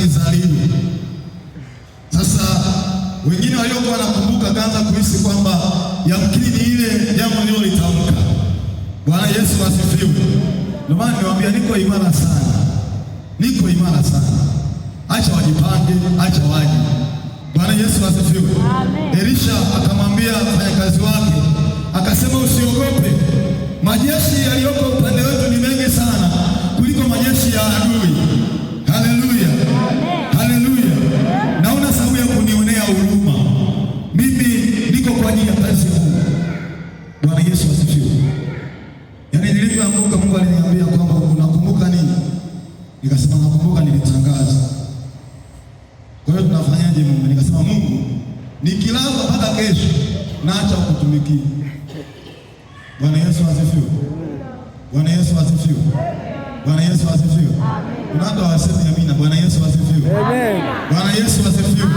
nizaliwe. Sasa wengine waliokuwa wanakumbuka kaanza kuhisi kwamba yamkini ni ile jambo nililolitamka. Bwana Yesu asifiwe. Ndio maana niwaambia niko imara sana, niko imara sana. Acha wajipange, acha waje. Bwana Yesu asifiwe. Elisha akamwambia mfanyakazi wake, akasema usiogope, majeshi yaliyoko upande wetu ni mengi sana kuliko majeshi ya adui. Haleluya, haleluya. Naona sababu ya kunionea huruma, mimi niko kwa ajili ya kazi ya Mungu. Bwana Yesu asifiwe. Yaani nilivyoanguka, Mungu aliniambia kwamba unakumbuka nini? Nikasema nakumbuka nilitangaza. Kwa hiyo tunafanyaje Mungu? Nikasema Mungu, nikilazwa mpaka kesho naacha kukutumikia. Bwana Yesu asifiwe. Bwana Yesu asifiwe. Bwana Yesu asifiwe. Kuna watu hawasemi amina. Bwana Yesu asifiwe. Amen. Bwana Yesu asifiwe.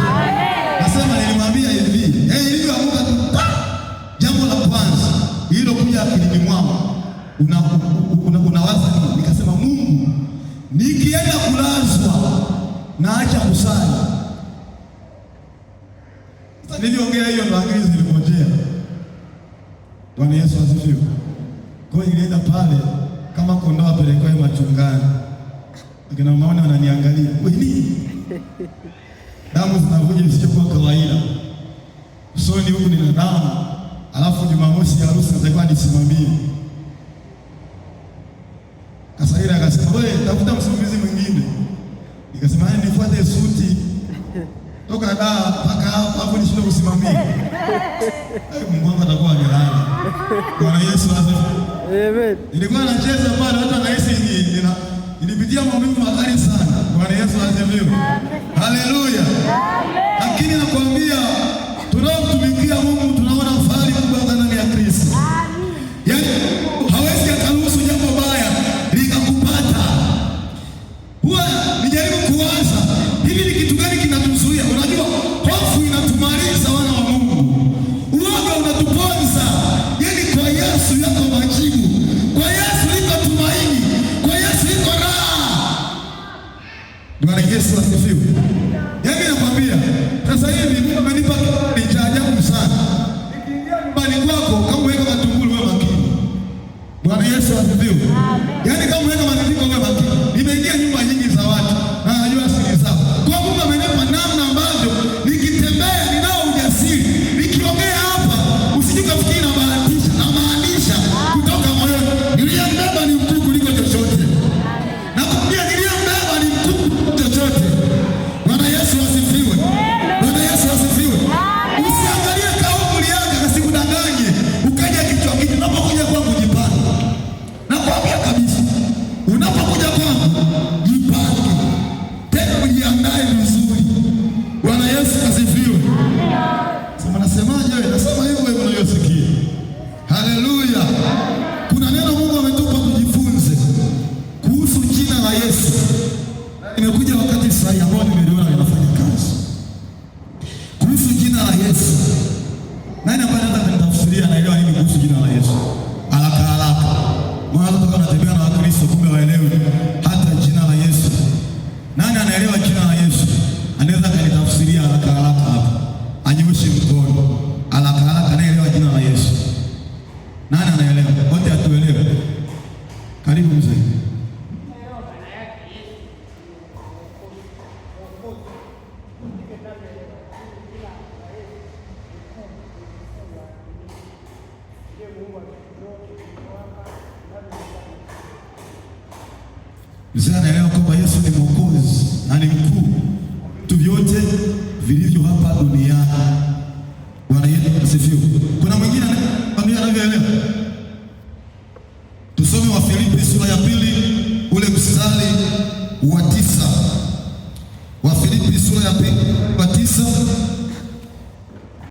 Nasema nilimwambia hivi, ilivyoanguka tu, pa! Jambo la kwanza lililokuja akilini mwangu, unawaza nini? Nikasema Mungu, nikienda kulazwa naacha kusali. Sasa niliongea hiyo ndo akili zilipotea. Bwana Yesu asifiwe. Kwa hiyo nilienda pale kama kondoo apelekwaye machungani. Akina mama wananiangalia. Wewe nini? Damu zinavuja isichokuwa kawaida. Usoni huku nina damu. Alafu Jumamosi ya harusi natakiwa nisimamie. Kasaira akasema, "Wewe tafuta msimamizi mwingine." Nikasema, "Yaani nifuate suti toka da mpaka hapa hapo nishindwe kusimamia." Mungu wangu atakuwa amelala. Bwana Yesu asifiwe. Amen. Nilikuwa nacheza pale watu wanahisi nilipitia maumivu makali sana. Bwana Yesu asifiwe. Haleluya. Lakini nakwambia tunaomtumikia Mungu tunaona fahari kubwa sana ndani ya Kristo. Yaani hawezi akaruhusu jambo baya likakupata. Huwa nijaribu kuwaza hivi ni kitu gani kinatuzuia? Unajua hofu inatumaliza wana wa Mungu. Uoga unatuponza. Yaani kwa Yesu yako majibu. Kwa Yesu liko tumaini. Kwa Yesu iko raha. Bwana Yesu asifiwe. Yaani nakwambia sasa hivi Mungu amenipa kibali cha ajabu sana. Nikiingia nyumbani kwako kama weka matungulu wewe makini. Bwana Yesu asifiwe. Yaani kama weka matungulu wewe makini. Nimeingia nyumba nyingi za watu na najua siri zao. Kwa Mungu amenipa namna ambavyo nikitembea ninao ujasiri. Nikiongea hapa usije kufikiri na bahatisha, na maanisha kutoka moyoni. Niliyembeba ni mkuu kuliko chochote. Nakwambia niliyembeba ni mkuu kuliko chochote. Bwana Yesu asifiwe. Bwana Yesu asifiwe. Usiangalie kaumri yake kasikudanganye ukaja kichwa kichwa. Unapokuja kwangu jipange. Nakwambia kabisa, unapokuja kwangu jipange, tena ujiandae vizuri. Bwana Yesu asifiwe. Sema nasemaje wewe? Nasema hivyo hivyo unavyosikia. Haleluya. Kuna neno Mungu ametupa tujifunze kuhusu jina la Yesu. Imekuja wakati sahihi ambao nimeliona linafanya kazi. Kuhusu jina la Yesu. Nani ambaye anaweza kunitafsiria anaelewa nini kuhusu jina la Yesu? Haraka haraka. Maana watu wanatembea na Wakristo kumbe waelewi hata jina la Yesu. Nani anaelewa jina la Yesu? Anaweza kanitafsiria haraka haraka hapa. Anyoshe mkono. Haraka haraka anaelewa jina la Yesu. Nani anaelewa? Wote hatuelewe. Karibu mzee. Mzee anaelewa kwamba Yesu ni Mwokozi na ni mkuu vitu vyote vilivyo hapa duniani. Bwana Yesu asifiwe. Kuna mwingine